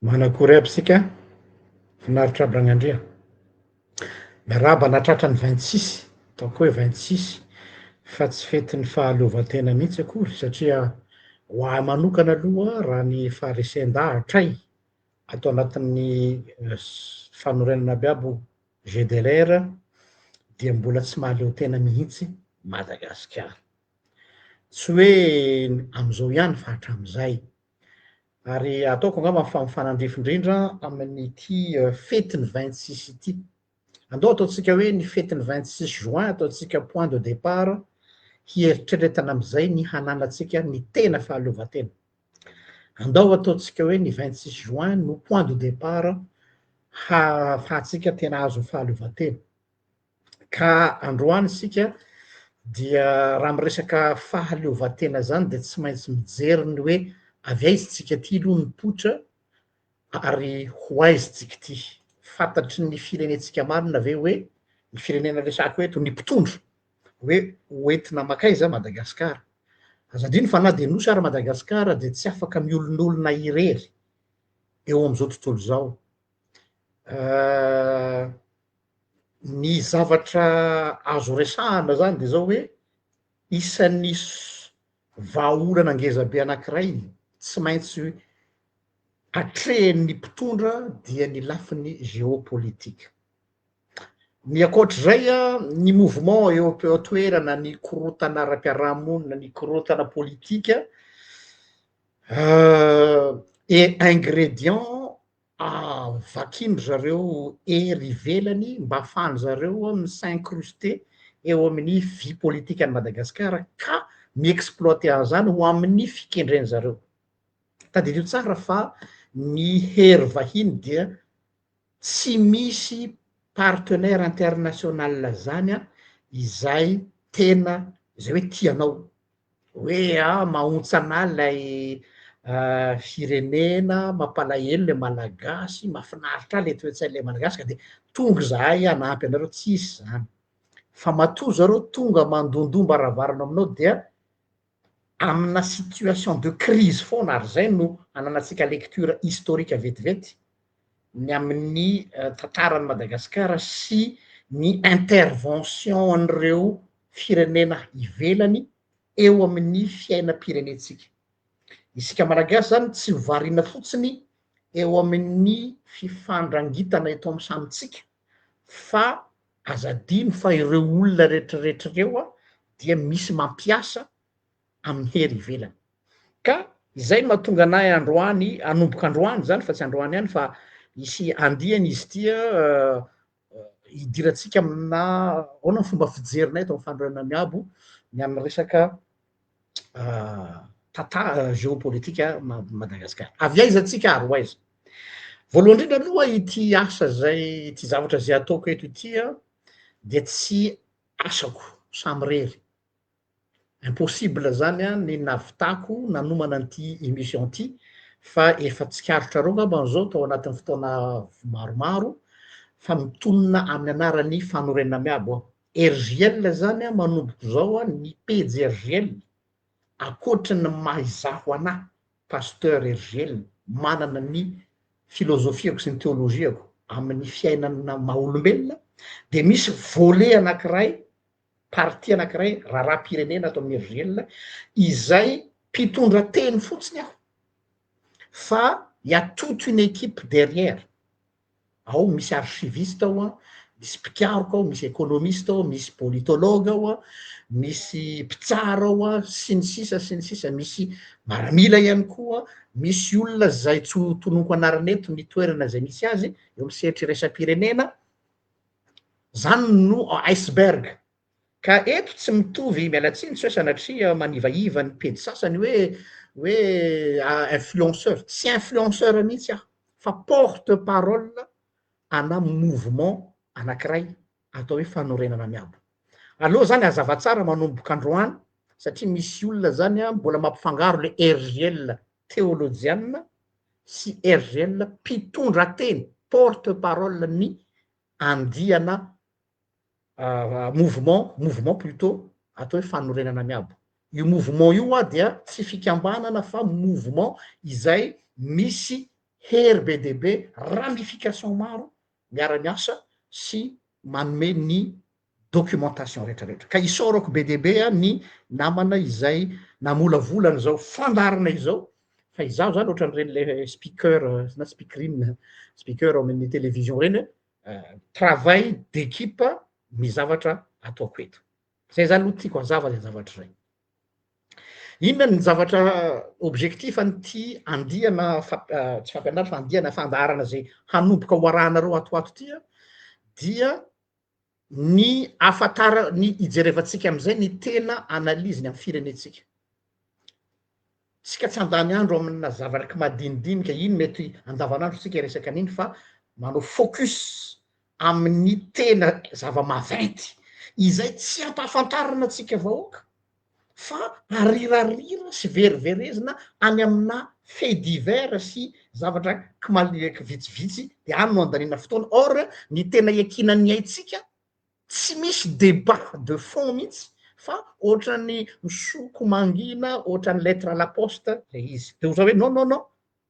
Manakory aby sika, finaritra aby Ragnandria. Miarahaba nahatratra ny 26, ataoko hoe 26 fa tsy fetin'ny fahaleovantena mihitsy akory satria ho ahy manokana aloha raha ny faharesen-dahatray ato anatin'ny fanorenana aby abo GDLR dia mbola tsy mahaleo tena mihitsy Madagasikara. Tsy hoe amin'izao ihany fa hatramin'izay. Ary ataoko angamba fa mifanandrify indrindra amin'ity fetin'ny 26 ity. Andao ataontsika hoe ny fetin'ny 26 juin ataontsika point de départ hieritreretana amin'izay ny hananantsika ny tena fahaleovantena. Andao ataontsika hoe ny 26 juin no point de départ hahafahantsika tena azo ny fahaleovantena. Ka androany isika dia raha miresaka fahaleovantena zany dia tsy maintsy mijery ny hoe avy aiza tsika ty aloha nipoitra ary ho aiza tsika ty. Fantatry ny firenentsika marina ve hoe ny firenena resahako eto ny mpitondra hoe ho entina makaiza Madagasikara. Aza adino fa na dia nosy ary Madagasikara dia tsy afaka miolonolona irery eo amin'izao tontolo izao. Ny zavatra azo resahana zany de zao hoe isan'ny vahaolana ngeza be anakiray tsy maintsy atrehin'ny mpitondra dia ny lafiny géopolitique. Ny ankoatr'izay an, ny mouvement eo an-toerana, ny korontana ara-piarahamonina, ny korontana politika et ingrédient vakian-dry zareo hery ivelany mba ahafahan-dry zareo mi-s'incruster eo amin'ny vie politique an'i Madagasikara ka mi-exploiter an'izany ho amin'ny fikendren-dry zareo. Tadidio tsara fa ny hery vahiny dia tsy misy partenaire international zany izay tena izay hoe tia anao. Hoe ah mahontsana ilay firenena, mampalahelo le malagasy, mahafinaritra ahy le toe-tsain'ilay malagasy ka de tonga izahay hanampy anareo, tsisy zany. Fa matoa zareo tonga mandondom-baravarana aminao dia amina situation de crise foana ary zay no ananantsika lecture historique vetivety ny amin'ny tantaran'i Madagasikara sy ny intervention an'ireo firenena ivelany eo amin'ny fiainam-pirenentsika. Isika Malagasy zany tsy ho variana fotsiny eo amin'ny fifandrangitana eto amin'ny samy tsika fa aza adino fa ireo olona retraretra ireo dia misy mampiasa amin'ny hery ivelany. Ka izay no mahatonga anay androany, hanomboka androany zany fa tsy androany ihany fa hisy andiany izy ity hidirantsika amina ahoana ny fomba fijerinay eto amin'ny fanorenana miabo ny amin'ny resaka tantara géopolitique Madagasikara. Avy aiza tsika ary ho aiza? Voalohany indrindra aloha ity asa zay, ity zavatra zay ataoko eto ity dia tsy asako samirery. Impossible zany an ny nahavitako nanomana an'ity émission ity fa efa tsikaritrareo angambany zao tao anatin'ny fotoana maromaro fa mitonona amin'ny anaran'ny fanorenana miabo aho. RJL zany an manomboka izao an ny pejy RJL ankoatry ny maha izaho anah Pasteur RJL manana ny filozofiako sy ny teolojiako amin'ny fiainana maha olombelona dia misy volet anankiray parti anankiray raharaham-pirenena ato amin'ny RJL izay mpitondra teny fotsiny aho fa il y a toute une équipe derrière, ao misy archiviste ao an, misy mpikaroka ao, misy économiste ao, misy politologue ao an, misy mpitsara ao an, sy ny sisa sy ny sisa, misy maramila ihany koa, misy olona zay tsy ho tononiko anarana eto ny toerana zay misy azy eo amin'ny sehatra iraisam-pirenena, Zany no iceberg. Ka eto tsy mitovy, miala tsiny tsy hoe sanatria manivaiva ny pejy sasany hoe hoe influenceur, tsy influenceur mihitsy aho fa porte parole ana mouvement anakiray atao hoe fanorenana miabo. Aleo zany hazava tsara manomboka androany satria misy olona zany mbola mampifangaro le RGL teolojiana sy RGL mpitondra teny, porte parole ny andiana mouvement, mouvement plutot atao hoe fanorenana miabo. Io mouvement io hoa dia tsy fikambanana fa mouvement izay misy hery be dia be, ramification maro miara-miasa sy manome ny documentation rehetra rehetra. Ka isaorako be dia be ny namana izay namolavola an'izao fandaharana izao, fa izaho zany ohatran'ireny le speaker na speakerine, speaker ao amin'ny télévision ireny hoe travail d'équipe ny zavatra ataoko eto. Zay zany aloha tiako hazava zay zavatra zay. Inona ny zavatra objectif an'ity andiana tsy fampianarana fa andiana fandaharana zay hanomboka ho arahanareo ato ho ato ity an, dia ny afatara ny hijerevantsika am'izay ny tena analyse ny amy firenentsika. Tsika tsy handany andro amina zavatra madinidinika, iny mety andavanandro tsika hiresaka an'iny fa manao focus amin'ny tena zava-maventy izay tsy ampahafantarina antsika vahoaka fa arirarira sy veriverezina any amina fait divers sy zavatra kimaliaky vitsivitsy de any no andaniana fotoana, or ny tena iankinan'ny aintsika tsy misy débat de fond mihitsy fa ohatran'ny misoko mangina ohatran'ny lettre à la poste le izy, de ohatran'ny hoe non non non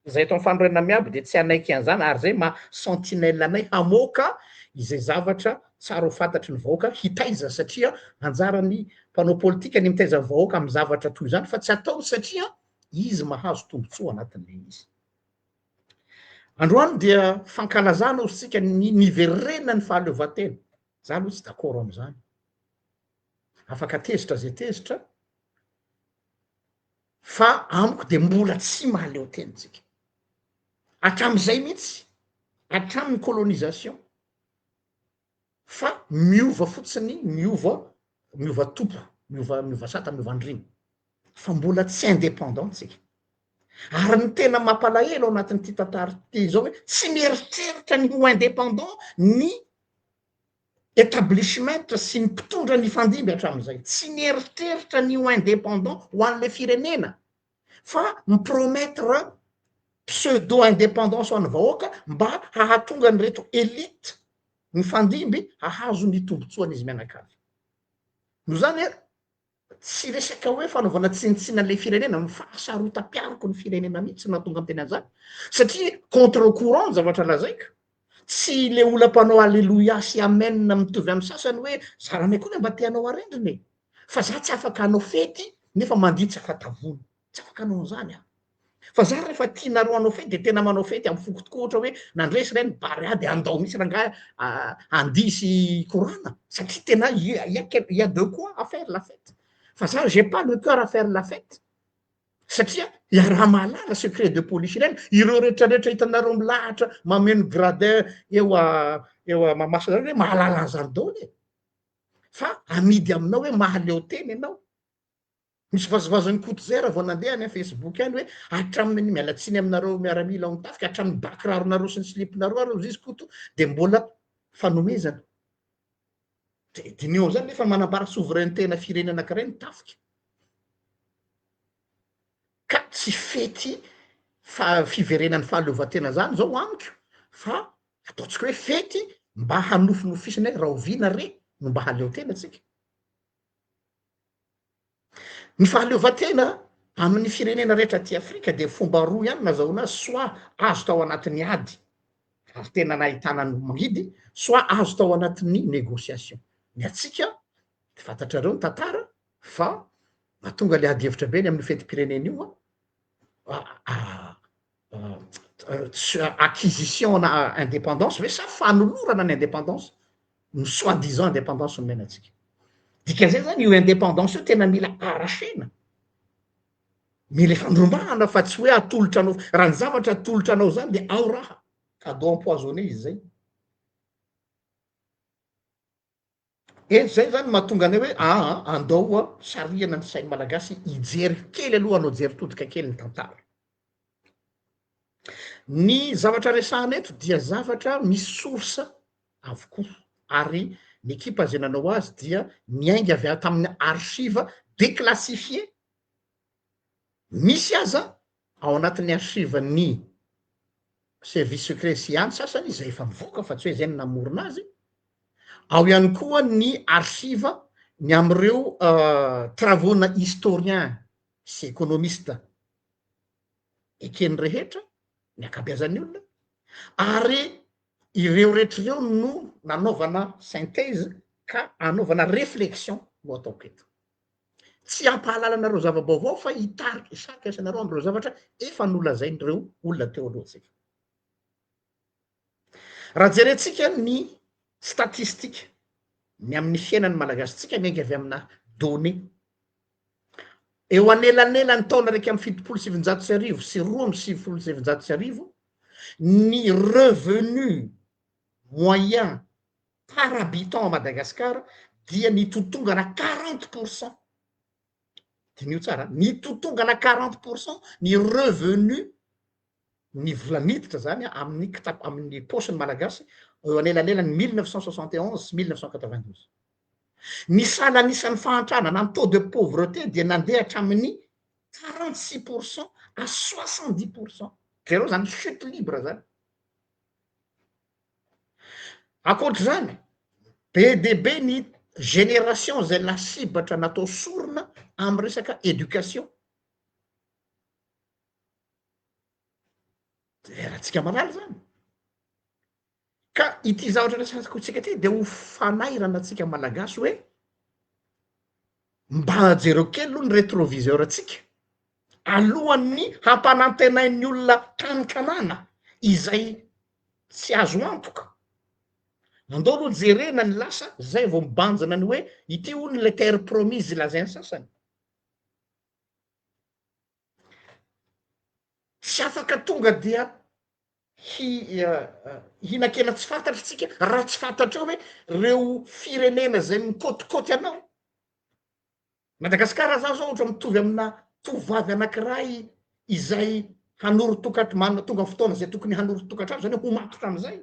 Zay eto am fanorenana miabo dia tsy hanaiky an'izany ary zay maha sentinelle anay hamoaka izay zavatra tsara ho fantatry ny vahoaka hitaiza satria anjaran'ny mpanao politika ny mitaiza ny vahoaka amin'ny zavatra toy izany fa tsy ataony satria izy mahazo tombotsoa anatin'ilay izy. Androany dia fankalazana ozy tsika ny niverenan'ny fahaleovantena. Za aloha tsy d'accord am'izany. Afaka tezitra zay tezitra. Fa amiko de mbola tsy mahaleo tena tsika. Hatramizay mihitsy, hatramin'ny colonisation, fa miova fotsiny, miova, miova tompo, miova, miova sata, miova andriana. Fa mbola tsy indépendant tsika. Ary ny tena mampalahelo ao anatin'ity tantara ity zao hoe tsy mieritreritra ny ho indépendant ny etablissement sy ny mpitondra nifandimby hatramin'izay, tsy nieritreritra ny ho indépendant ho an'ilay firenena fa mi-promettre pseudo indépendance ho an'ny vahoaka mba hahatonga an'ireto elite nifandimby hahazo ny tombotsoan'izy mianakavy. Noho izany Tsy resaka hoe fanaovana tsinontsinona an'ilay firenena, ny fahasarotam-piaroko ny firenena mihitsy no nahatonga miteny an'izany, satria contre courant ny zavatra lazaiko, tsy le olona mpanao aleloia sy amen mitovy amin'ny sasany hoe zaranay koa ve mba te hanao arendrina e, fa za tsy afaka hanao fety nefa mandihy tsy afa-tavony. Tsy afaka hanao an'izany aho. Fa za rehefa tianareo hanao fety de tena manao fety amin'ny foko tokoa ohatra hoe nandresy re ny Barea de andao mihitsy rangahy handihy sy hikorana satria tena il y a il y a de quoi à faire la fête. Fa za j'ai pas le cœur à faire la fête satria iaraha-mahalala secret de polichinelle ireo rehetra rehetra hitanareo milahatra mameno gradin eo eo Mahamasina ireo mahalala an'izany daholo e. Fa amidy aminao hoe mahaleo tena ianao. Misy vazivazin'i Koto zay raha vao nandeha any Facebook any hoe hatramin'ny, miala tsiny aminareo miaramila ao amin'ny tafika, hatramin'ny ba kiraronareo sy ny slip-nareo ary hozy izy Koto dia mbola fanomezana. Dia diniho amin'izany nefa manambara souveraineté-na firenena anankiray ny tafika. Ka tsy fety fa fiverenan'ny fahaleovantena zany zao amiko fa ataontsika hoe fety mba hanofinofisana hoe rahoviana re no mba haleo tena tsika. Ny fahaleovantena amin'ny firenena rehetra aty Afrika dia fomba roa ihany no azahoana azy, soit azo tao anatin'ny ady ary tena nahitana ny mangidy, soit azo tao anatin'ny négociation. Ny antsika dia fantatrareo ny tantara fa mahatonga le ady hevitra be ny amin'io fetim-pirenena io an, acquisition na indépendance ve sa fanolorana ny indépendance, ny soi disant indépendance nomena antsika. Dikan'izay zany io indépendance io tena mila arracher-na, mila ifandrombahana fa tsy hoe atolotra anao, raha ny zavatra atolotra anao zany de ao raha, cadeau empoisonné izy zay. Eto zay zany mahatonga anay hoe aa andao oa sarihana ny sain'ny malagasy hijery kely aloha hanao jery todika kely ny tantara. Ny zavatra resahana eto dia zavatra misy source avokoa ary ny ekipa zay nanao azy dia niainga avy tamin'ny archive déclassifié Misy aza ao anatin'ny archive ny service secret sy any sasany izay efa mivoaka fa tsy hoe zay no namorona azy, ao ihany koa ny archive ny amin'ireo travaux-na historien sy économiste eken'ny rehetra. ny ankabeazan'ny olona, ary ireo rehetra ireo no nanaovana synthèse ka anaovana réflexion no ataoko eto. Tsy hampahalala anareo zava-baovao fa hitarika, hisarika ny sainareo amin'ireo zavatra efa nolazain'ireo olona teo alohantsika. Raha jerentsika ny statistika ny amin'ny fiainan'ny Malagasintsika miainga avy amina données. Eo anelanelan'ny taona 1971 sy 1992, ny revenu moyen par habitant à Madagascar dia nitotongana 40 %, diniho tsara, nitotongana 40 % ny revenu, ny vola niditra zany amin'ny kitapo, amin'ny paosin'ny Malagasy eo anelanelan'ny 1971 sy 1992. Ny salan'isan'ny fahantrana na ny taux de pauvreté dia nandeha hatramin'ny 46 % à 70 %. Jereo zany chute libre zany. Ankoatr'izany, be dia be ny génération zay lasibatra natao sorona amin'ny resaka éducation. Ratsika malala zany. Ka ity zavatra resahantsika ity dia ho fanairana antsika Malagasy hoe mba jereo kely aloha ny rétroviseur antsika alohan'ny hampanantenain'ny olona tany Kanana izay tsy azo antoka. Andao aloha jerena ny lasa zay vao mibanjina ny hoe ity hono ilay terre promise lazain'ny sasany. Tsy afaka tonga dia hihinan-kena tsy fantatra isika raha tsy fantatrao hoe reo firenena zay mikôtikôty anao. Madagasikara zany zao ohatra mitovy amina tovovavy anankiray izay hanoro-tokantr-, manana tonga fotoana zay tokony hanoro-tokantrano zany hoe ho matotra amizay.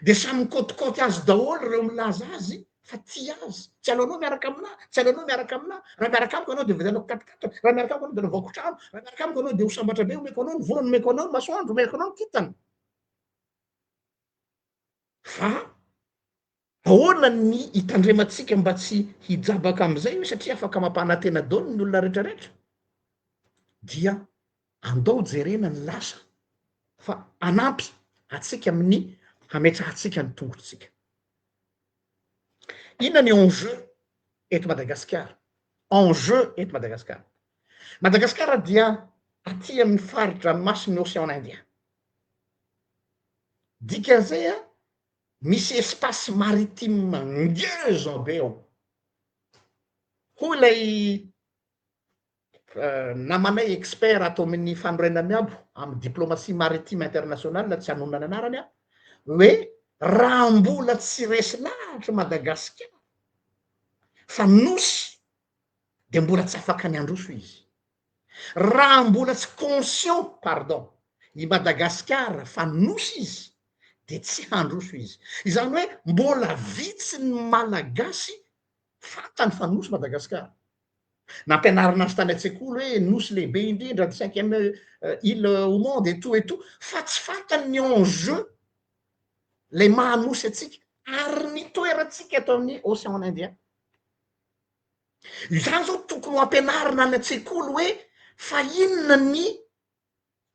De samy mikôtikôty azy daholo reo milaza azy fa tia azy, tsy aleonao miaraka aminah, tsy aleonao miaraka aminah, raha miaraka amiko ianao de vidianako quat-quatre, raha miaraka amiko ianao de anaovako trano, raha miaraka amiko ianao de ho sambatra be, omeko anao ny volana, omeko anao ny masoandro, omeko anao ny kintana. Fa ahoana ny hitandremantsika mba tsy hijabaka amizay io satria afaka mampanantena daholo ny olona rehetrarehetra? Dia andao jerena ny lasa fa hanampy antsika amin'ny hametrahantsika ny tongotritsika. Inona ny enjeu eto Madagasikara? Enjeu eto Madagasikara. Madagasikara dia aty amin'ny fari-dranomasin'ny Ocean Indien. Dikan'izay an, misy espace maritime ngeza be ao. Hoy ilay namanay expert ato amin'ny fanorenana miabo amin'ny diplomatie maritime internationale, tsy hanonona ny anarany aho, hoe raha mbola tsy resy lahatra Madagasikara fa nosy dia mbola tsy afaka ny handroso izy. Raha mbola tsy conscient, pardon, i Madagasikara fa nosy izy dia tsy handroso izy. Izany hoe mbola vitsy ny Malagasy fantany fa nosy Madagasikara. Nampianarina azy tany an-tsekoly hoe nosy lehibe indrindra, ny cinquième île au monde et tout et tout, fa tsy fantany ny enjeu lay maha nosy antsika ary ny toerantsika eto amin'ny Ocean Indien. Izany zao tokony ho ampianarina any an-tsekoly hoe fa inona ny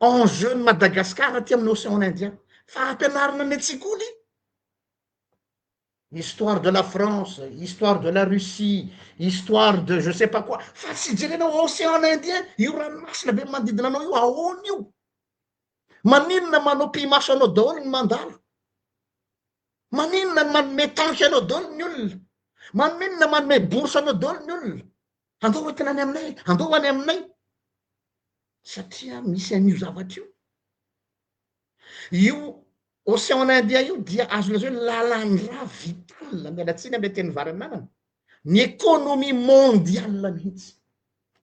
enjeu ny Madagascar aty amin'ny Ocean Indien, fa ampianarina any an-tsekoly. Histoire de la France, histoire de la Russie, histoire de je sais pas quoi, fa tsy jerena océan indien, io ranomasina be manodidina anao io, ahoana io? Maninona manao pimaso anao daholo ny mandalo? Maninona ny manome tanky anao daholo ny olona? Maninona manome bourse anao daholo ny olona? Andao hoentina any aminay, andao ho any aminay. Satria misy an'io zavatra io. Io Océan Indien io dia azo lazaina hoe lalan-drà vital, miala tsiny amin'ilay teny vary amin'anana, ny économie mondiale mihitsy,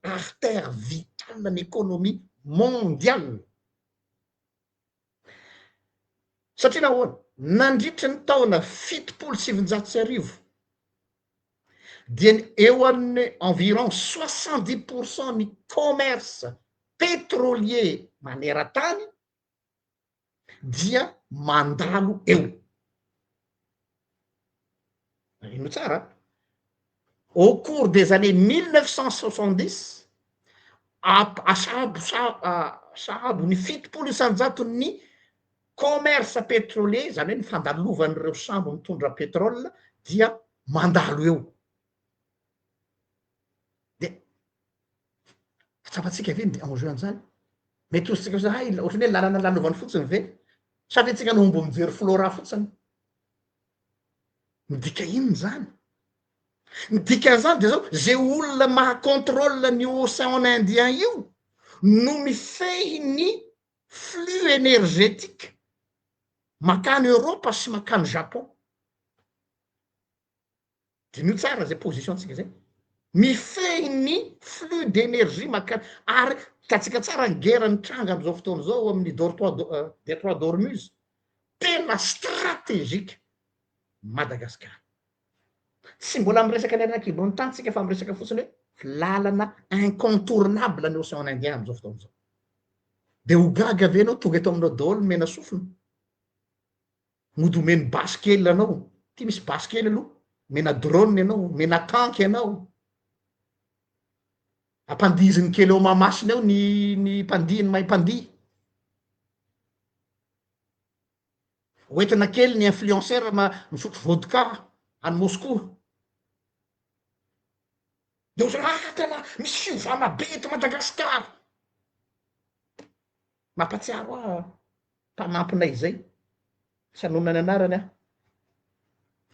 artère vitale ny économie mondiale. Satria nahoana? Nandritry ny taona 1970 dia ny eo amin'ny environ 70 % ny commerce pétrolier maneran-tany dia mandalo eo. Ino tsara? Au cours des années 1970 Sahabo sahabo ny 70 isan-jaton'ny commerce pétrolier, zany hoe ny fandalovan'ireo sambo mitondra pétrole dia mandalo eo. De tsapatsika ve ny enjeu an'izany? Mety ho tsika hay ohatrany hoe lalana lalovany fotsiny ve? Sa ve tsika no omby mijery flora fotsiny? Midika inona zany? Ny dikan'izany de zao, ze olona maha contrôle ny océan indien io no mifehy ny flux énergétique mankany Europe sy mankany Japon. Diniho tsara zay position-tsika zay. Mifehy ny flux d'énergie mankany, ary hitantsika tsara ny guerre nitranga am'izao fotoana izao amin'ny dortoir détroit d'Ormuz, tena stratégique Madagasikara. Tsy mbola miresaka ny harena an-kibon'ny tany tsika fa miresaka fotsiny hoe lalana incontournable ny océan Indien am'izao fotoana izao. De ho gaga ve anao tonga eto aminao daholo ny mena sofina? Mody omeny basy kely anao, ty misy basy kely aloha, mena drone ianao, mena tank ianao. Ampandihiziny kely eo Mahamasina eo ny ny mpandihy ny mahay mpandihy. Hoentina kely ny influenceur ma misotro vodka any Moscou. De ohatran'ny ah tena misy fiovana be eto Madagasikara. Mampatsiaro ahy mpanampinay izay, tsy hanonona ny anarany aho.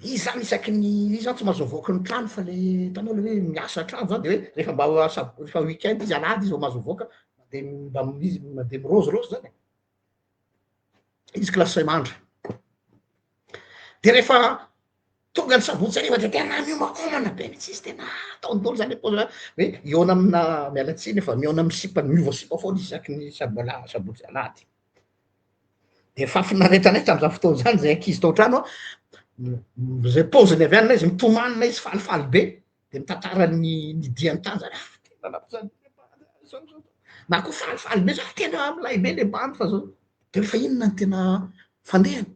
Izy zany isaky ny, izy zany tsy mahazo mivoaka ny trano fa le hitanao le hoe miasa an-trano zany de hoe rehefa mba rehefa week-end izy alahady izy vao mahazo mivoaka, mandeha mba izy mandeha mirôzirôzy zany e. Izy kilasy saimandry. De rehefa tonga ny sabotsy hariva de tena miomakomana be mihitsy izy, tena ataony daholo zany hoe hoe hihaona amina, miala tsiny fa mihaona amin'ny sipa, miova sipa foana izy isaky ny sab- sabotsy alahady. De fahafinaretanay tam'zany fotoana zany zay ankizy tao an-trano an, zay paoziny avy any na izy mitomany na izy falifaly be, de mitantara ny ny diany tany zany, ah tena nampijaly be le bandy ah, zao zao, na koa falifaly be zao, tena milay be le bandy fa zao, de hoe fa inona no tena fandehany?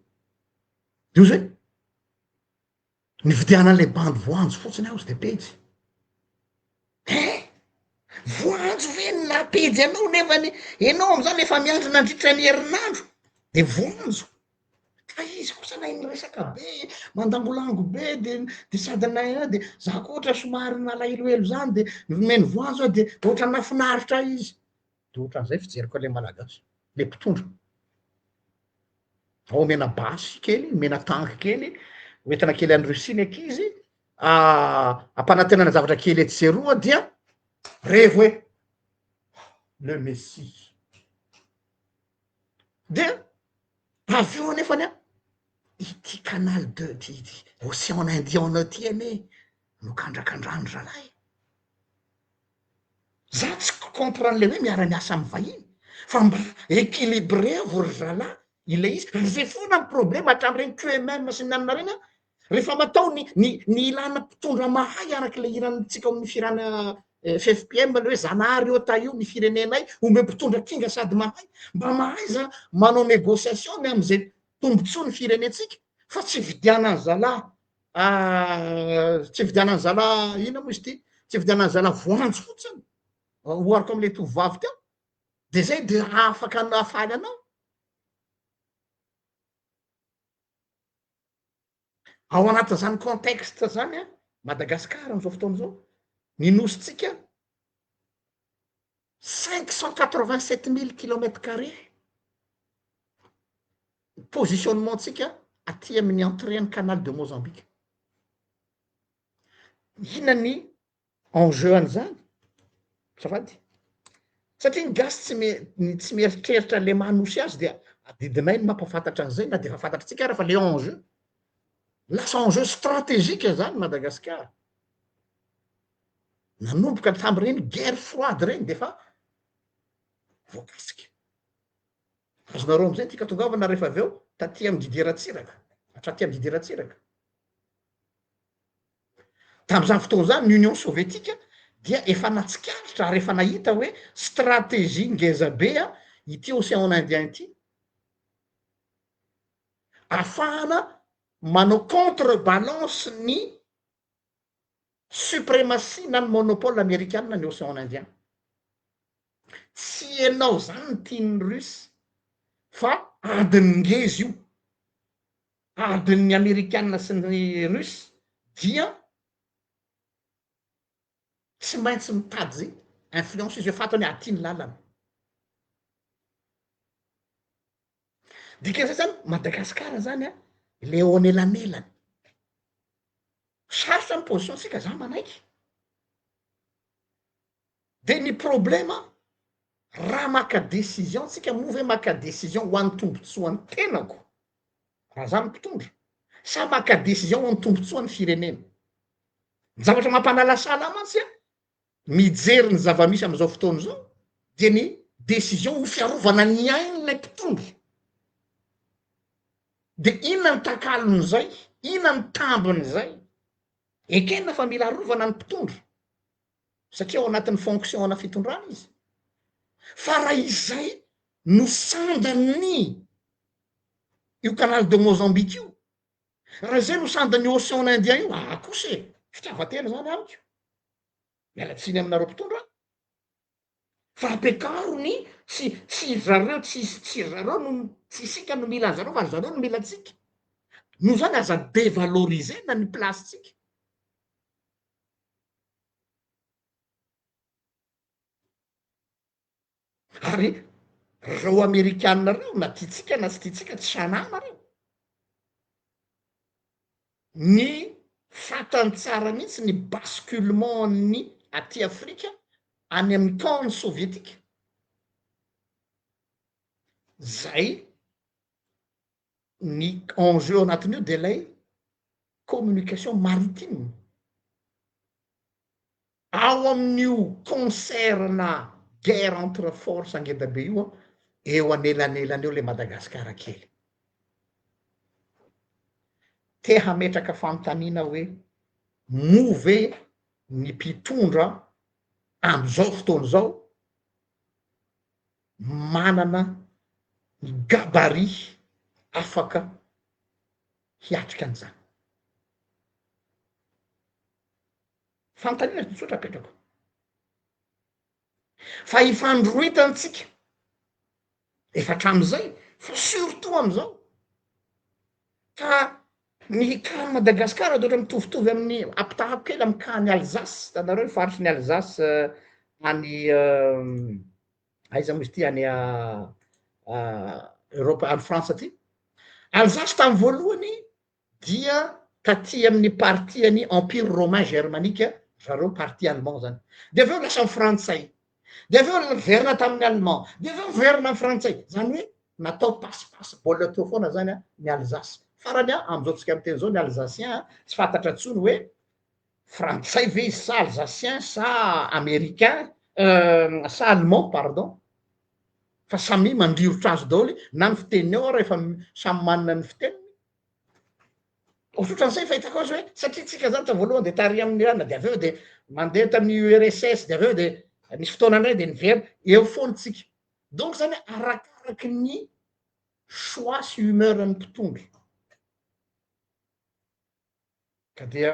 De hozy hoe nividianan'ilay bandy voanjo fotsiny aho izy de pejy. Hein! Voanjo ve no naha-pejy anao nefany enao am'zany efa miandry nandritra ny herinandro de voanjo? Ka izy kosa nahay niresaka be, mandangolango be de de sady nahay de za koa ohatra somary nalahelohelo zany de nomeny voanjo aho de ohatra nahafinaritra ahy izy. De ohatran'izay fijeriko an'le malagasy, le mpitondra. Vao omena basy kely, omena tanky kely, hoentina kely any Russie ny ankizy, ampanantenana zavatra kely etsy sy eroa dia revo hoe le messie. Dia avy eo anefany an, ity canal de ty ity océan Indien ity anie no kandrakandran-dry zalahy e. Za tsy contre an'le hoe miara-miasa amy vahiny fa mba equilibré-vo ry zalahy ilay izy, ary zay foana ny problema hatramin'ireny QMM sy ny anona reny an, rehefa matao ny ny ny ilana mpitondra mahay arak'ilay hirantsika ao amin'ny fihirana FFPM le hoe Zanahary ô tahio ny firenenay, omeo mpitondra kinga sady mahay, mba mahaiza manao négociation ny am'izay tombotsoa ny firenentsika fa tsy vidianan'ny zalahy tsy vidianan'ny zalahy inona moa izy ity, tsy vidianan'ny zalahy voanjo fotsiny, ohariko am'le tovovavy teo, de zay de afaka hahafaly anao. Ao anatin'izany contexte zany an, Madagasikara am'izao fotoana izao, ny nosintsika 587 000 kilomètre carré, positionnement tsika aty amin'ny entrée ny canal de Mozambique. Inona ny enjeu an'izany? Azafady. Satria ny gasy tsy me- tsy mieritreritra le maha nosy azy dia adidinay ny mampahafantatra an'izay na dia efa fantatritsika ara fa le enjeu. Lasa enjeu stratégique zany Madagasikara. Nanomboka tamin'ireny guerre froide ireny de efa voakasika. Azonareo amizay ny tiako-atongavana rehefa avy eo taty amin'i Didier Ratsiraka, hatraty amin'i Didier Ratsiraka. Tamin'izany fotoana izany ny Union Sovietika dia efa natsikaritra ary efa nahita hoe stratégie ngeza be ity Océan Indien ity ahafahana manao contre balance ny suprématie na ny monopole amerikana ny Océan Indien. enao zany no tian'ny russe fa adin'ny ngeza io, adin'ny amerikana sy ny russe dia tsy maintsy mitady influence izy hoe fantany hoe aty ny lalana. Dikan'izay zany Madagasikara zany an, le eo anelanelany. Sarotra ny position tsika za manaiky. De ny problema raha maka décision tsika moa ve maka décision ho an'ny tombotsoan'ny tenako raha za no mpitondra sa maka décision ho an'ny tombotsoan'ny firenena? Ny zavatra mampanalasala ahy mantsy an, mijery ny zava-misy amin'izao fotoana izao dia ny décision ho fiarovana ny ain'ilay mpitondra. De inona ny takalon'izay? Inona ny tambin'izay? Ekena fa mila arovana ny mpitondra satria ao anatin'ny fonction ana fitondrana izy fa raha izay no sandan'ny io canal de Mozambique io, raha izay no sandan'ny ocean indien io, aa kosa e! Fitiavan-tena zany amiko. Miala tsiny aminareo mpitondra aho. Fa ampiakaro ny tsy tsy ry zareo tsy tsy ry zareo no tsy isika no mila an'zareo fa ry zareo no mila antsika. Noho izany aza devaloriser-na ny place-tsika. Ary reo amerikana reo na tiantsika na tsy tiantsika tsy sanana reo. Ny fantany tsara mihitsy ny basculement ny aty Afrika any amin'ny camp ny sovietika. Zay ny enjeu ao anatin'io de lay communication maritime. Ao amin'io concert na guerre entre force ngeda be io an, eo anelanelany eo le Madagasikara kely. Te hametraka fanontaniana hoe moa ve ny mpitondra amizao fotoana izao manana ny gabarit afaka hiatrika an'izany? Fanontaniana tsotra apetrako. Fa ifandrohitantsika efa hatramin'izay fa surtout am'izao ka ny cas Madagascar de ohatra mitovitovy amin'ny ampitahako kely amy cas ny Alsace, hitanareo ny faritry ny Alsace any aiza moa izy ty any Europe any France aty, Alsace tamy voalohany dia taty amin'ny partie an'i empire romain germanique zareo partie allemand zany, de avy eo lasa ny frantsay, de avy eo niverina tamin'ny allemand, de avy eo niverina amin'ny frantsay, zany hoe natao passe passe baolina teo foana zany an ny Alsace, farany an am'zao tsika miteny zao ny alsacien an tsy fantatra tsony hoe frantsay ve izy sa alsacien sa americain sa allemand pardon, fa samy mandrirotra azy daholo na ny fiteniny ao ara efa samy manana ny fiteniny. Ohatrohatran'izay ny fahitako azy hoe satria tsika zany tamy voalohany de tary amin'ny rana de avy eo de mandeha tamin'ny URSS de avy eo de nisy fotoana indray de niverina, eo foana tsika. Donc zany arakaraky ny choix sy humeur ny mpitondra. Ka dia.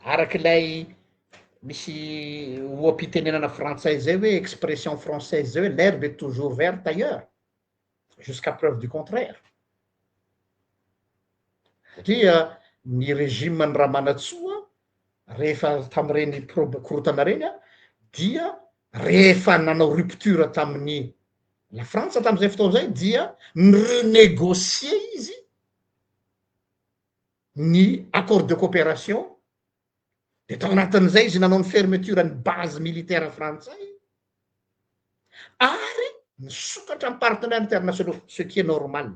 Araka ilay misy oha-pitenenana frantsay zay hoe expression française zay hoe l'herbe est toujours verte ailleurs jusqu'à preuve du contraire, satria ny régime an'i Ramanantsoa rehefa tamin'ireny prob- korontana ireny an dia rehefa nanao rupture tamin'ny la Frantsa tamin'izay fotoana izay dia ni-renégocier izy ny accord de coopération de tao anatin'izay izy nanao ny fermeture ny base militaire frantsay ary nisokatra ny partenaires internationaux ce qui est normal.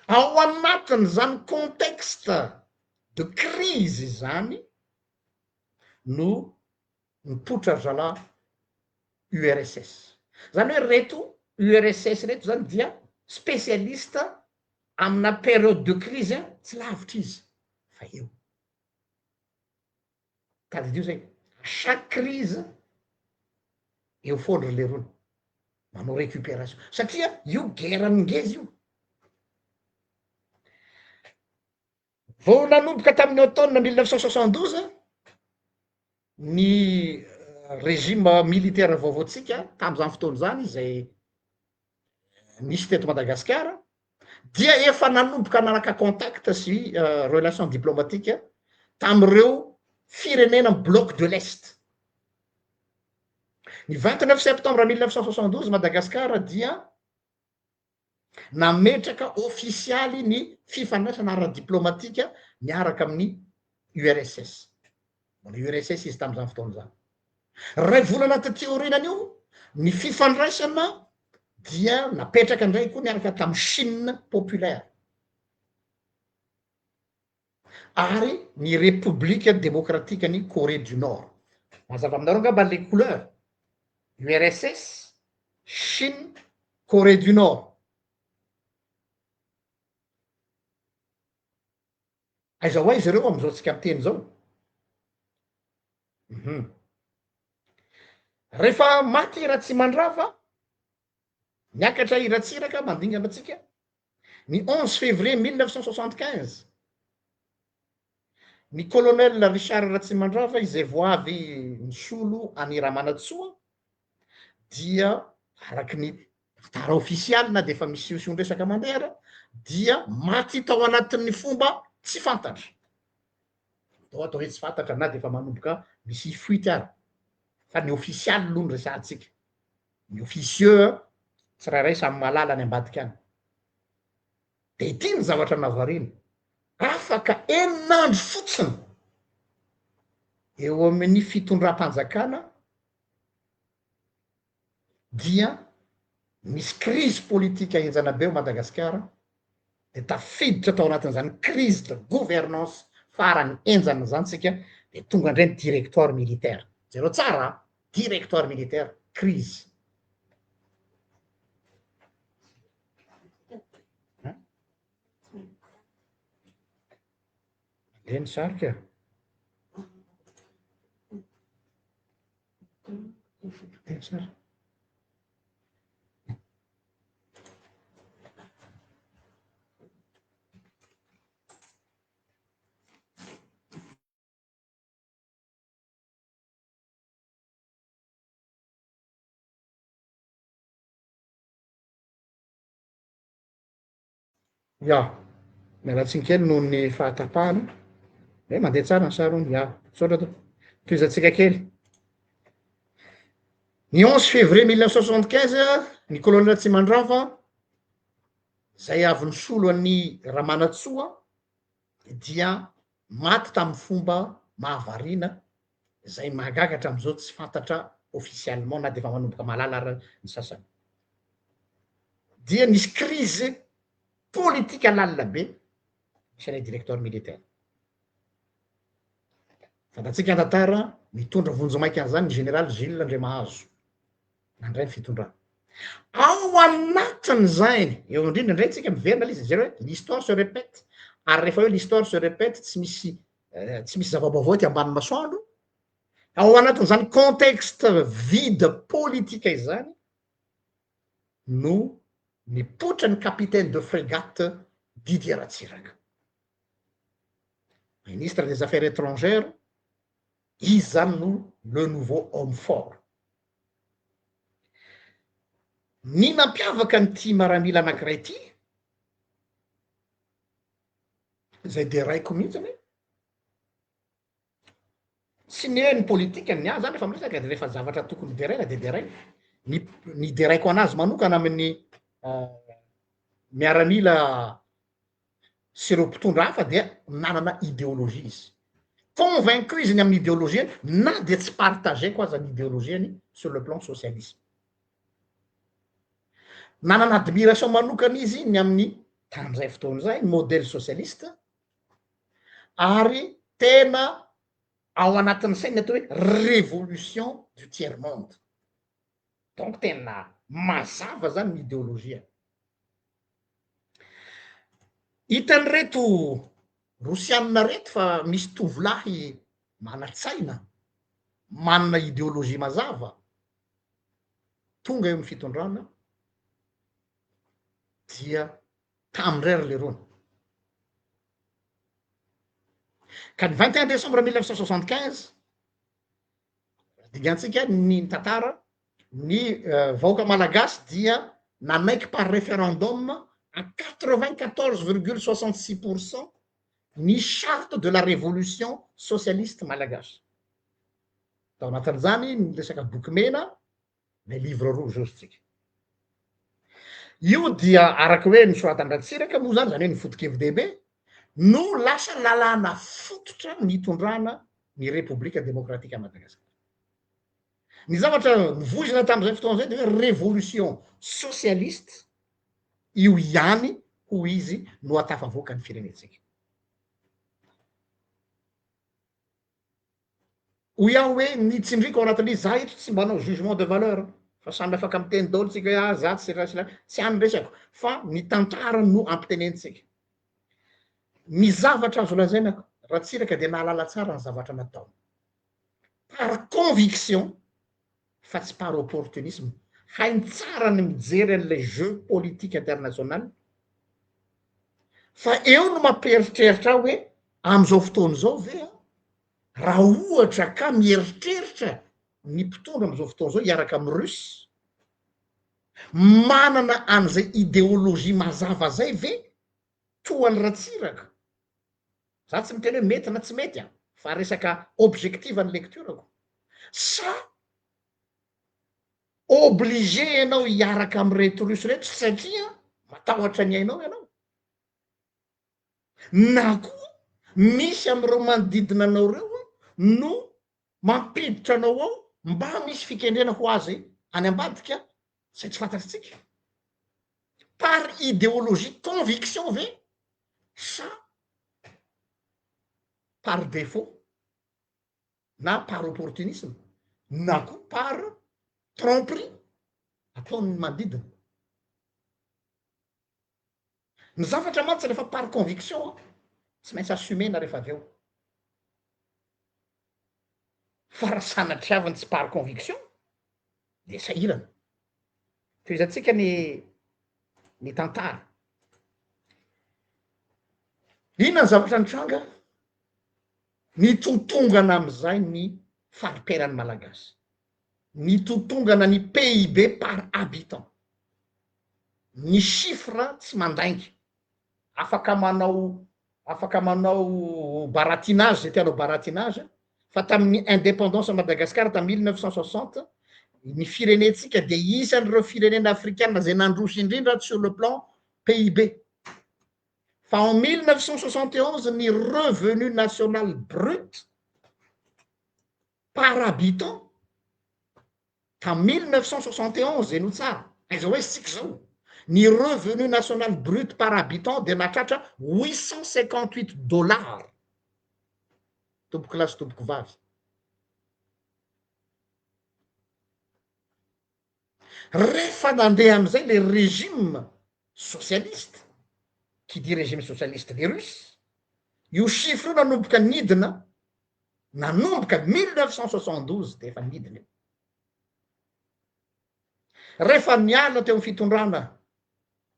Ao anatin'izany contexte de crise izany no nipoitra ry zalahy URSS. Zany hoe reto URSS reto zany dia spécialiste amina période de crise tsy lavitra izy fa eo. Tadidio zay, à chaque crise eo foana ry lerony manao récupération satria io guerre ny ngeza io. Vao nanomboka tamin'ny automne 1972 ny régime militaire vaovaontsika tamin'izany fotoana izany izay nisy teto Madagasikara dia efa nanomboka nanaka contact sy relation diplomatique tamin'ireo firenena bloc de l'est. Ny 29 septembre 1972 Madagasikara dia nametraka ofisialy ny fifandraisana ara-diplomatika miaraka amin'ny URSS. Mbola URSS izy tamin'izany fotoana izany. Ray volana taty aorianan'io, ny fifandraisana dia napetraka indray koa niaraka tamin'ny Chine populaire ary ny Repoblika Demokratikan'i Corée du Nord. Mazava aminareo angamba le couleur, URSS, Chine, Corée du Nord. Aiza ho aiza ireo amin'izao tsika miteny izao? Hum. Rehefa maty i Ratsimandrava, niakatra i Ratsiraka mandingana antsika, ny 11 février 1975, ny colonel Richard Ratsimandrava izay vao avy nisolo an'i Ramanantsoa dia araky ny tantara ofisialy na dia efa misy siosion-dresaka mandeha ara dia maty tao anatin'ny fomba tsy fantatra. Atao atao hoe tsy fantatra na dia efa manomboka misy fuite ara fa ny ofisialy aloha no resahantsika. Ny officieux tsirairay samy mahalala any ambadika any. Dia ity ny zavatra navarina, afaka enina andro fotsiny eo amin'ny fitondram-panjakana dia misy crise politique henjana be ao Madagasikara, dia tafiditra tao anatin'izany crise de gouvernance farany henjana izany tsika, dia tonga indray ny directoire militaire. Jereo tsara an, directoire militaire, crise. Mandeha ny sarika. Mandeha ny sary. Ya, miala tsiny kely noho ny fahatapahana. Eh, mandeha tsara ny sary hono. Ya, misaotra tompoko. Tohizantsika kely. Ny 11 février 1975, ny colonel Ratsimandrava, zay avy nisolo an'i Ramanantsoa, dia maty tamin'ny fomba mahavariana izay mahagaga hatramin'izao tsy fantatra officiellement na dia efa manomboka mahalala ara ny sasany. Dia nisy crise politika lalina be chez les directeurs militaires. Fantatsika ny tantara, nitondra vonjimaika an'izany ny général Jules Andriamahazo. nandray ny fitondrana. Ao anatin'izay, eo indrindra indray tsika miverina ilay izy, jereo hoe l'histoire se répète, ary rehefa hoe l'histoire se répète tsy misy eh, tsy misy zava-baovao ety ambany masoandro, ao anatin'izany contexte vide politique izany no nipoitra ny capitaine de frégate Didier Ratsiraka. Ministre des affaires étrangères, izy zany no le nouveau homme fort. Ny nampiavaka an'ity maramila anankiray ity, izay deraiko mihitsiny, tsy ny hoe ny politika, ny ahy zany rehefa miresaka de rehefa zavatra tokony deraina de deraina, ny ny deraiko anazy manokana amin'ny miaramila sy ireo mpitondra hafa dia nanana idéologie izy. Convaincu izy ny amin'ny idéologie-ny na dia tsy partager-ko aza ny idéologie-ny sur le plan socialisme. Nanana admiration manokana izy ny amin'ny tamin'izay fotoana izay ny modèle socialiste ary tena ao anatin'ny sainy ny atao hoe révolution du tiers monde. Donc tena mazava zany ny idéologie-ny. Hitan'ireto Rosianina ireto fa misy tovolahy manan-tsaina, manana ideolojia mazava, tonga eo amin'ny fitondrana dia tamin-dray ry lerony. Ka ny 21 décembre 1975, dingantsika ny tantara, ny vahoaka malagasy dia nanaiky par référendum à 94 virgule 66 pour cent ny charte de la révolution socialiste malagasy. Tao anatin'izany ny resaka boky mena, le livre rouge hozy tsika. Io dia araka hoe nosoratan-dRatsiraka moa zany, zany hoe ny foto-kevi-dehibe, no lasa lalàna fototra nitondrana ny Repoblika Demokratika Madagasikara. Ny zavatra novoizina tamin'izay fotoana izay dia hoe révolution socialiste io ihany hoy izy no hatafavoaka ny firenentsika. Hoy aho hoe ny tsindriko ao anatin'ilay izy, za eto tsy mba hanao jugement de valeur fa samy afaka miteny daholo tsika hoe ah za tsy raha sy la, tsy any ny resako fa ny tantara no ampitenenitsika. Ny zavatra azo lazaina, Ratsiraka dia nahalala tsara ny zavatra nataony. Par conviction fa tsy par opportunisme. Hainy tsara ny mijery an'ilay jeu politique international fa eo no mampieritreritra ahy hoe amin'izao fotoana izao ve an, raha ohatra ka mieritreritra ny mpitondra amin'izao fotoana izao hiaraka amin'ny russe, manana an'izay idéologie mazava zay ve toa an'i Ratsiraka? Za tsy miteny hoe mety na tsy mety an, fa resaka objective ny lecture-ko. Sa obligé ianao hiaraka amin'ireto russe ireto satria matahotra ny ainao ianao? Na koa misy amin'ireo manodidina anao ireo no mampiditra anao ao mba misy fikendrena ho azy any ambadika izay tsy fantatritsika? Par idéologie conviction ve sa par défaut na par opportunisme na koa par tromperie ataon'ny manodidina? Ny zavatra mantsy rehefa par conviction an, tsy maintsy assumer-na rehefa avy eo. Fa raha sanatriaviny tsy par conviction de sahirana. Tohizantsika ny ny tantara. Inona ny zavatra nitranga? Nitotongana amizay ny fari-piainan'ny Malagasy. Nitotongana ny PIB par habitant. Ny chiffre tsy mandainga. Afaka manao afaka manao baratinage zay te hanao baratinage fa tamin'ny indépendance Madagascar tamin'ny 1960 ny firenentsika dia isan'ireo firenena afrikana zay nandroso indrindra sur le plan PIB. Fa en 1971 ny revenu national brut par habitant tam 1971 henoy tsara, aiza ho aiza tsika zao, ny revenu national brut par habitant dia nahatratra 858 dollars, tompokolahy sy tompokovavy. Rehefa nandeha amizay le régime socialiste, qui dit régime socialiste les russes, io chiffre io nanomboka nidina nanomboka 1972 dia efa nidina io. Rehefa niala teo amin'ny fitondrana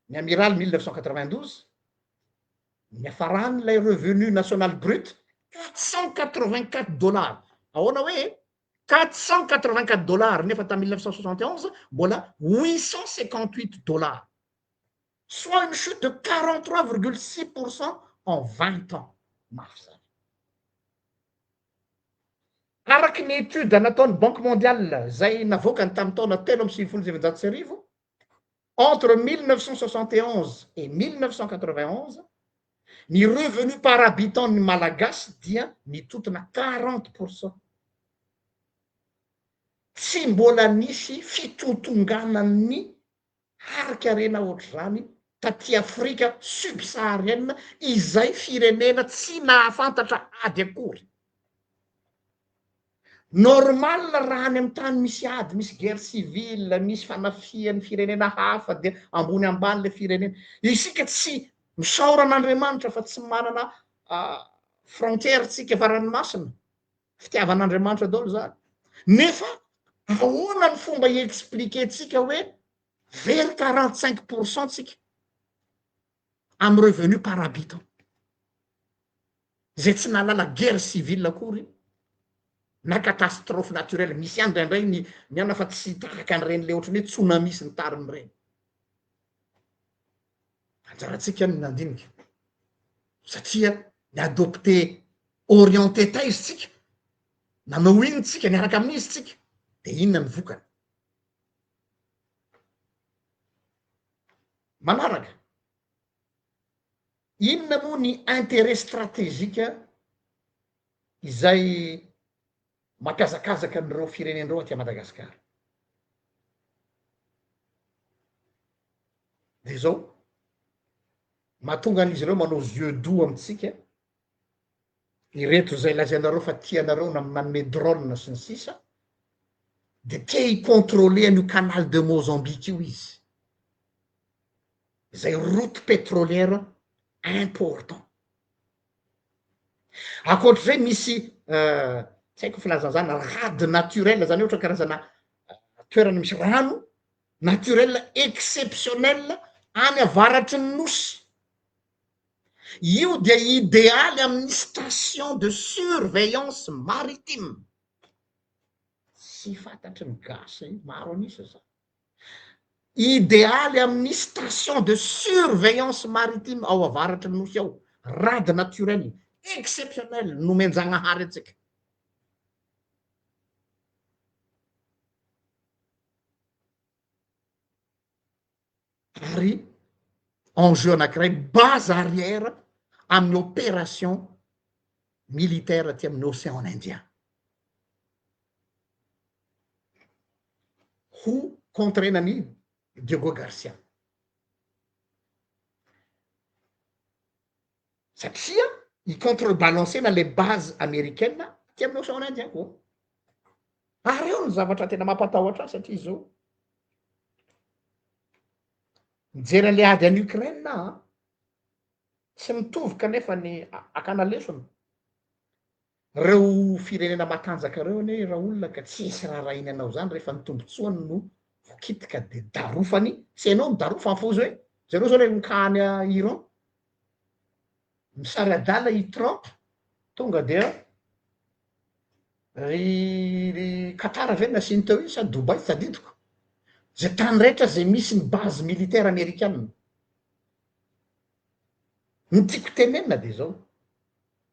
ny amiraly 1992, niafarany ilay revenu national brut 484 dollars. Ahoana hoe 484 dollars nefa tamin'ny 1971 mbola 858 dollars. Soit une chute de 43,6% en 20 ans. Mafy zany. Araky ny étude nataon'ny Banque mondiale zay navoakany tamin'ny taona 1993, entre 1971 et 1991, ny revenu par habitant ny Malagasy dia nitotona 40%. Tsy mbola nisy fitotonganan'ny harin-karena ohatr'izany taty Afrika subsaharienne izay firenena tsy nahafantatra ady akory. Normal raha any amin'ny tany misy ady, misy guerre civile, misy fanafihan'ny firenena hafa dia ambony ambany le firenena. Isika tsy misaora an'Andriamanitra fa tsy manana frontière tsika fa ranomasina. Fitiavan'Andriamanitra daholo zany. Nefa ahoana ny fomba hi-expliquer-tsika hoe very 45 pour cent tsika amin'ny revenu par habitant. Izay tsy nahalala guerre civile akory na catastrophe naturelle, misy ihany indraindray ny miana fa tsy tahaka an'ireny le ohatran'ny hoe tsunami sy ny tariny ireny. Anjarantsika ny nandinika satria ny adopté orienté taiza tsika, nanao inona tsika, niaraka amin'iza tsika, de inona ny vokany. Manaraka, inona moa ny intérêt stratégique izay mampihazakazaka an'ireo firenena ireo aty Madagasikara? De zao, mahatonga an'izy ireo manao yeux doux amintsika, ireto izay lazainareo fa tianareo na manome drone sy ny sisa, de te hi-controler an'io canal de Mozambique io izy, izay route pétrolière important. Ankoatr'izay misy tsy haiko filazana zany rade naturel zany hoe ohatra karazana toerana misy rano naturel exceptionnel any avaratry ny nosy. Io dia idealy amin'ny station de surveillance maritime. Tsy fantatry ny gasy maro an'isa zany. Idealy amin'ny station de surveillance maritime ao avaratry ny nosy ao. Rade naturel exceptionnel nomen-jagnahary antsika. Ary enjeu anankiray base arrière amin'ny opération militaire aty amin'ny océan Indien. Ho contrena an'i Diego Garcia. Satria hi contrebalancer-na le base americaine aty amin'ny océan Indien koa. Ary eo ny zavatra tena mampatahotra ahy satria izao, mijery an'le ady any Ukraine aho an, tsy mitovy kanefa ny hakana lesona. Reo firenena matanjaka reo anie raolona ka tsisy rarahiny anao zany rehefa ny tombotsoany no voakitika de darofany, tsy enao no darofany fa ozy hoe zareo zao le mikahany Iran, misary adala i Trump tonga dia ry ry Qatar ve nasiany teo iny sa Dubaï tsy tadidiko, zay tany rehetra zay misy ny base militaire amerikana. Ny tiako tenenina de zao,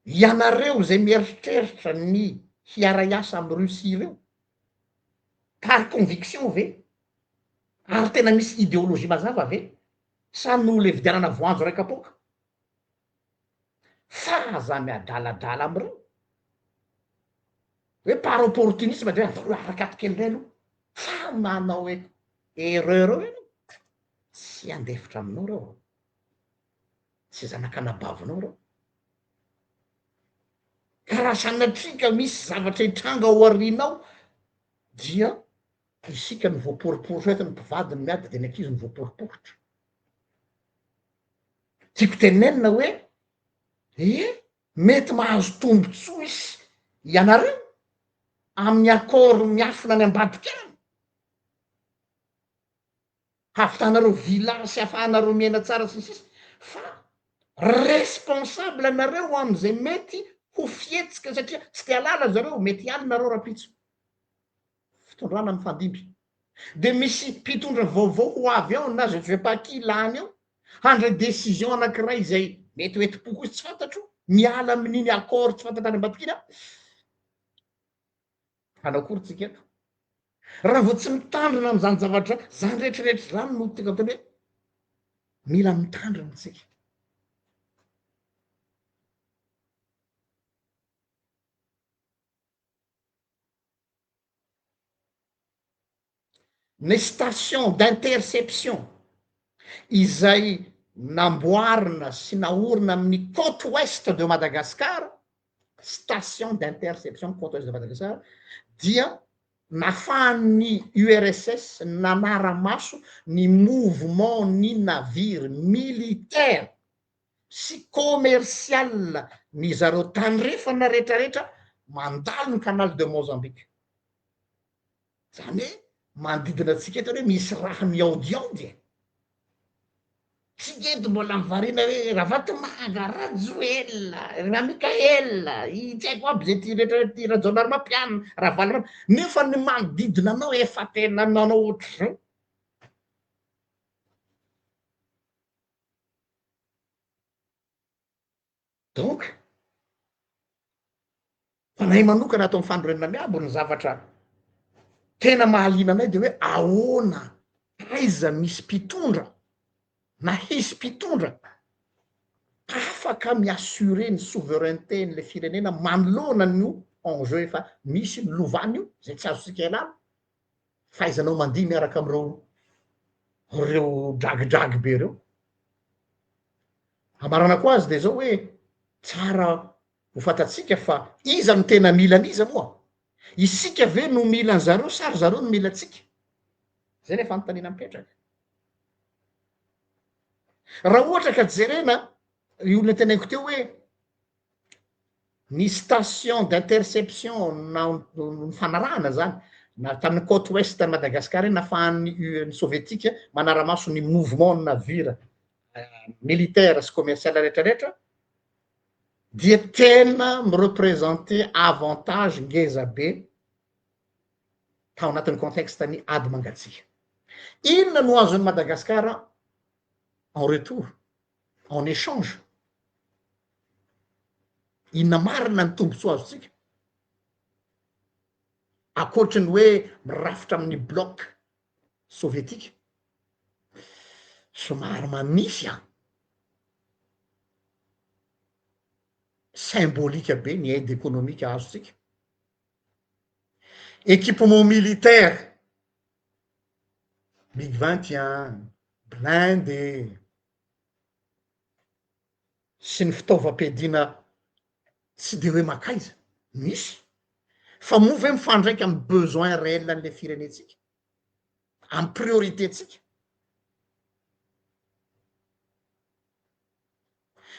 ianareo zay mieritreritra ny hiara-hiasa am Russie ireo, par conviction ve? Ary tena misy ideologie mazava ve? Sa noho le vidianana voanjo ray kapoaka? Fa aza miadaladala amreo. Hoe par opportunisme de hoe andao hiaraka ato kely ndray aloha. Fa manao erreur eo ianao, tsy handefitra aminao reo aho. Tsy zanak'anabavinao reo. Ka raha sanatria ka misy zavatra hitranga ao aoriana ao dia isika no voaporiporitra eto, ny mpivady no miady de ny ankizy no voaporiporitra. Tiako tenenina hoe eh mety mahazo tombotsoa isy ianareo amin'ny accord miafina any ambadika any, hahavitanareo villa sy ahafahanareo miaina tsara sy ny sisa fa responsable nareo am'izay mety ho fihetsika satria tsy te halala zareo, mety hiala nareo rahampitso. Fitondrana mifandimby. De misy mpitondra vaovao ho avy ao na je ne sais pas qui lany eo, handray décision anakiray izay mety ho entim-po koa izy tsy fantatro, miala amin'iny accord tsy fantatra any ambadika iny an, hanao akory tsika eto? Raha vao tsy mitandrina amin'izany zavatra zany rehetrarehetra zany no tonga miteny hoe mila mitandrina tsika. Ny station d'interception izay namboarina sy naorina amin'ny côte ouest de Madagascar, station d'interception côte ouest de Madagascar, dia nafahan'ny URSS nanara-maso ny mouvement ny navire militaire sy commercial ny zareo tandrefana retraretra mandalo ny canal de Mozambique. Zany hoe manodidina antsika eto anie misy raha miaodiaody e. Tsika eto mbola mivarina hoe Ravatomanga, Rajoelina, Ramickael, i tsy haiko aby zay ty rehetra ty Rajaonarimampianina, Ravalomanana, nefa ny manodidina anao efa tena nanao ohatr'izao. Donc, ho anay manokana ato amin'ny fanorenana miabo ny zavatra tena mahaliana anay de hoe ahoana, aiza misy mpitondra na hisy mpitondra afaka mi-assurer ny souveraineté n'le firenena manoloana an'io enjeu efa misy lovana io, zay tsy azontsika ialana, fahaizanao mandihy miaraka am'ireo reo dragidragy be reo. Amaranako azy de zao hoe tsara ho fantatsika fa iza no tena mila an'iza moa? Isika ve no mila an'zareo sa ry zareo no mila antsika? Zay le fanontaniana mipetraka. Raha ohatra ka jerena ry olona teneniko teo hoe ny station d'interception na nifanarahana zany na tamin'ny côte ouest an'i Madagascar iny nafahan'ny U- ny sovietika manara-maso ny mouvement ny navire militaire sy commercial rehetrarehetra dia tena mi-representer avantage ngeza be tao anatin'ny contexte ny ady mangatsiaka. Inona no azon'i Madagasikara en retour, en échange? Inona marina ny tombontsoa azontsika? Ankoatry ny hoe mirafitra amin'ny bloc sovietika, somary manify an! Symbolique be ny aide économique azontsika. Équipement militaire, mig 21, blindé, sy ny fitaovam-piadiana tsy de hoe mankaiza, misy, fa moa ve mifandraika amin'ny besoin réel an'le firenentsika, amin'ny priorité-ntsika?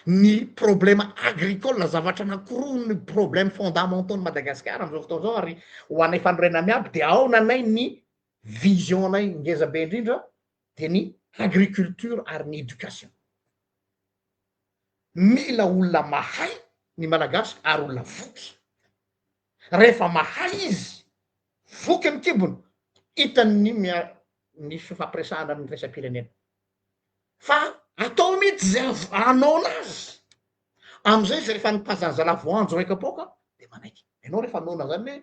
Ny problème agricole, zavatra anankiroa ny problème fondamentaux ny Madagasikara am'zao fotoana zao ary ho anay fanorenana miabo de ao nanay ny vision anay ngeza be indrindra de ny agriculture ary ny éducation. Mila olona mahay ny Malagasy ary olona voky. Rehefa mahay izy, voky ny kibony, hitany ny mia- ny fifampiresahana amin'ny iraisam-pirenena. Fa atao mihitsy zay av- hanaona azy. Am'zay izy rehefa nipazan'ny zalahy voanjo iray kapoaka de manaiky. Ianao rehefa noana zany hoe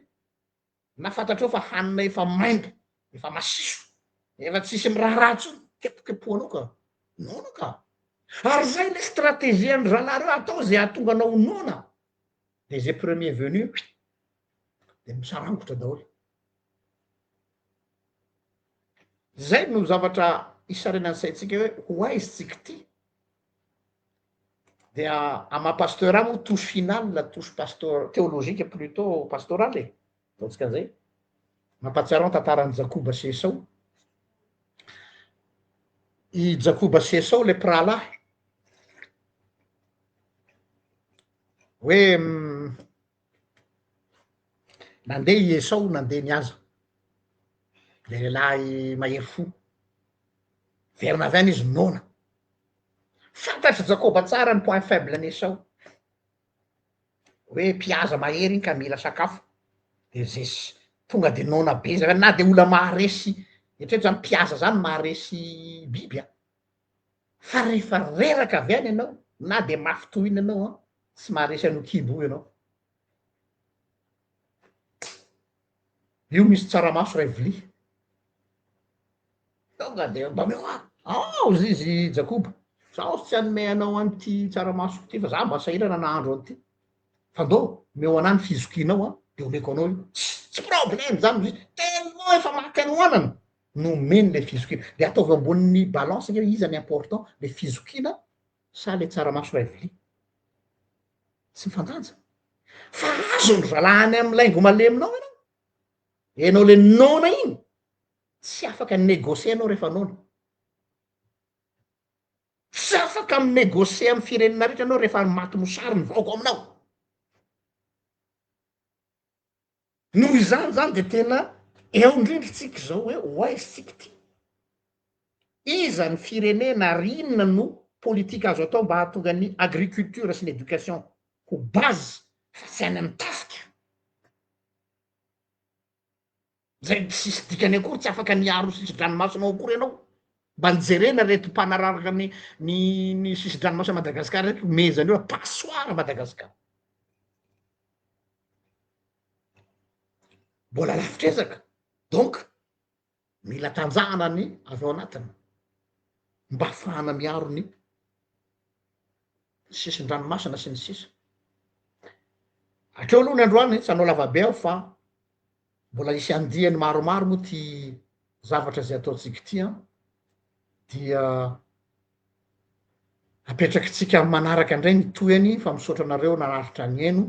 na fantatrao fa hanina efa maimbo, efa masiso, efa tsisy miraharaha intsony, kepokepohanao ka, noana ka. Ary zay le stratégie an-dry zalahy reo, atao ze hahatonga anao ho noana, de ze premier venu de misarangotra daholo. Zay no zavatra isarinan'ny saintsika hoe ho aiza tsika ty? Dia amy maha pasteur ahy moa touche finale, touche pastor- théologique plutôt pastorale e, ataontsika an'izay. Mampahatsiaro ahy ny tantaran'i Jakoba sy Esao. I Jakoba sy Esao le mpirahalahy, hoe nandeha i Esao nandeha nihaza, le lehilahy mahery fo, niverina avy any izy noana. Fantatr'i Jakoba tsara ny point faible an'i Esao, hoe mpihaza mahery iny ka mila sakafo, de zay s- tonga de noana be izy, na de olona maharesy, eritrereto zany mpihaza zany maharesy biby an, fa rehefa reraka avy any ianao na de mafy toy inona ianao an, tsy maharesy an'io kibo io ianao. Io misy tsaramaso ray vilia. Tonga de mba omeo ahy, ao zizy Jakoba, zaho tsy hanome anao an'ity tsaramasoko ity fa za mba sahirana nahandro an'ity, fa ndao omeo anah ny fizokianao an, de omeko anao io, tsy problème zany hozy izy, tellement efa maty hanoanana no omeny le fizokiana, de ataovy ambonin'ny balance nge hoe iza ny important, le fizokiana sa le tsaramaso ray vilia, tsy mifandanja, fa azon-dry zalahy any amin'ny laingo maleminao ianao, enao le noana iny, Tsy afaka ni-negocier ianao rehefa noana. Tsy afaka mi-negocier amin'ny firenena rehetra ianao rehefa maty mosary ny vahoaka ao aminao. Noho izany zany de tena eo indrindra tsika izao hoe ho aiza tsika ity? Iza ny firenena ary inona no politika azo atao mba hahatonga ny agriculture sy ny education ho base fa tsy any amin'ny tafika? Zay tsisy dikany akory, tsy afaka niaro sisi-dranomasina ao akory ianao. Mba nijerena reto mpanararaka ny ny ny sisi-dranomasina Madagascar reto, mehezan'ireo hoe passoire Madagascar. Mbola lavitr'ezaka, donc mila tanjahana ny avy ao anatiny mba hahafahana miaro ny sisin-dranomasina sy ny sisa. Hatreo aloha ny androany, tsy hanao lavabe aho fa mbola hisy andiany maromaro moa ty zavatra izay ataontsika ity an, dia apetrakitsika amin'ny manaraka indray ny tohiny fa misaotra anareo nanaritra nihaino.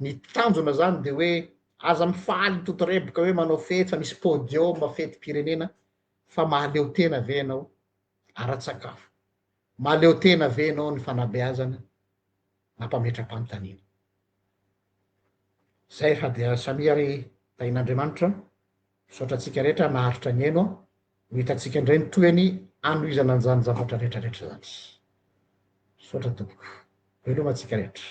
Ny tanjona zany de hoe aza mifaly totoreboka hoe manao fety fa misy podium fetim-pirenena fa mahaleo tena ve ianao ara-tsakafo? Mahaleo tena ve ianao ny fanabeazana mampametra-panontaniana? Zay fa dia samia ry tahin'Andriamanitra, misaotra antsika rehetra naharitra nihaino an, ho hitantsika indray ny tohiny hanohizana an'izany zavatra rehetra rehetra zany. Misaotra tompoko. Veloma antsika rehetra.